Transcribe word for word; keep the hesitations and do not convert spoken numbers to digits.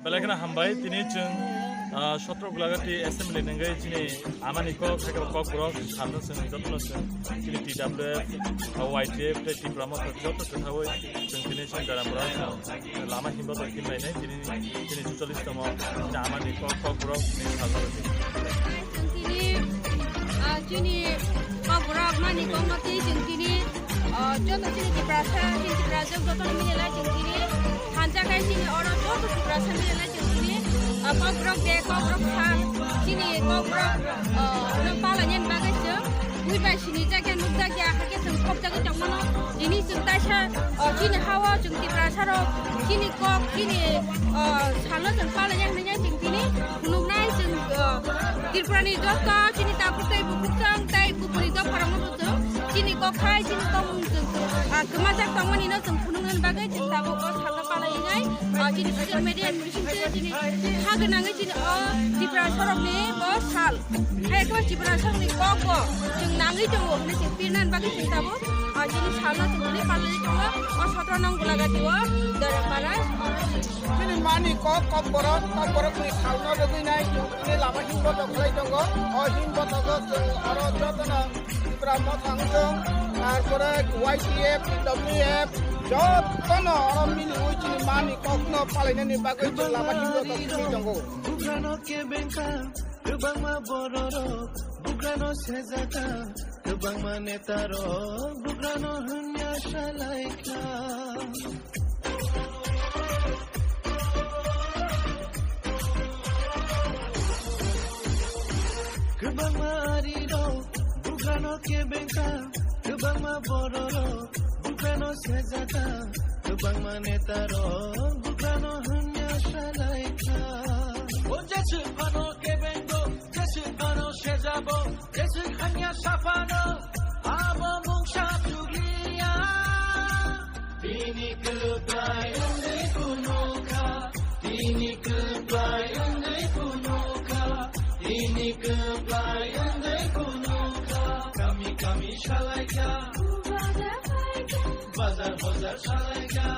Belai kheno hambai, tini chwng, ah, Sotro Gulagati Assembly nungwi chini amani kok, hai khe kokborok salno chwng jotono chwng chini T W F, ah, Y T F tei Tipra Motha joto kwthaui chwng tini chwng Darambura lama himba bai himlainai tini, tini chuchollish tamo chini amani kok, kokborok ni salno rwdi. Chwng tini, ah, chini kokborok mani kokno twi chwng tini, ah, joto chini Tiprasa, chini Tiprajwk jotono mili lai chwng tini thansa khai chini oro joto Tiprasa mili lai chwng tini, ah, kokborok de, kokborok sal, chini kokborok, ah, no palainani bagwi chwng buibai sinijak ya, nukjak ya, hakhe chwng khopjagwi tongmano. Tini chwng taisa, ah, chini ha-o chwng Tiprasarok chini kok, chini, ah, salno chwng palainai hwnwi chwng tini phunuknai chwng, ah, Tripurani joto chini tabuk tei bukhuk chwng tei kubuni dopharokno bo chwng chini kok hai chini tongmung chwng, ah, kwmajak tongmani no chwng phunuknani bagwi chwng tabuk o salno palaiwi nai, ah, chini social media ni bisingtwi chini ha gwnangwi chini o Tiprasarokni bo sal. Hai khe Tiprasarokni kok bo chwng nangwi tongo hwnwi chwng pirnani bagwi chwng tabuk, ah, chini salno chwng tini palaiwi tongo o Sotro nong Gulagati o Darambara. Chini mani kok, kokborok, kokborokni salno rwgwi nai chwng tini lama himbotok khlai tongo. O himbotogo chwng oro jotono Tipra Motha wngtong, tarpore Y T F, T W F, jotono oro miliui chini mani kokno palainani bagwi chwng lama himbotok khlai tongo. Bugrano kebengkha, kwbangma bororok bugrano sejaka, kwbangma netarok bugrano hwnya salaikha. Kwbangma arirok bugrano kebengkha, kwbangma bororok bugrano sejaka, kwbangma netarok bugrano hwnya salaikha. O jeswk phano kebengo, jeswk phano sejabo, jeswk hanya saphano abo mungsa chugliya. Bini kwplai wngwi phunukha, bini kwplai wngwi phunukha, bini kwplai wngwi phunukha. Kami kami salaikha, bazar bazar salaikha.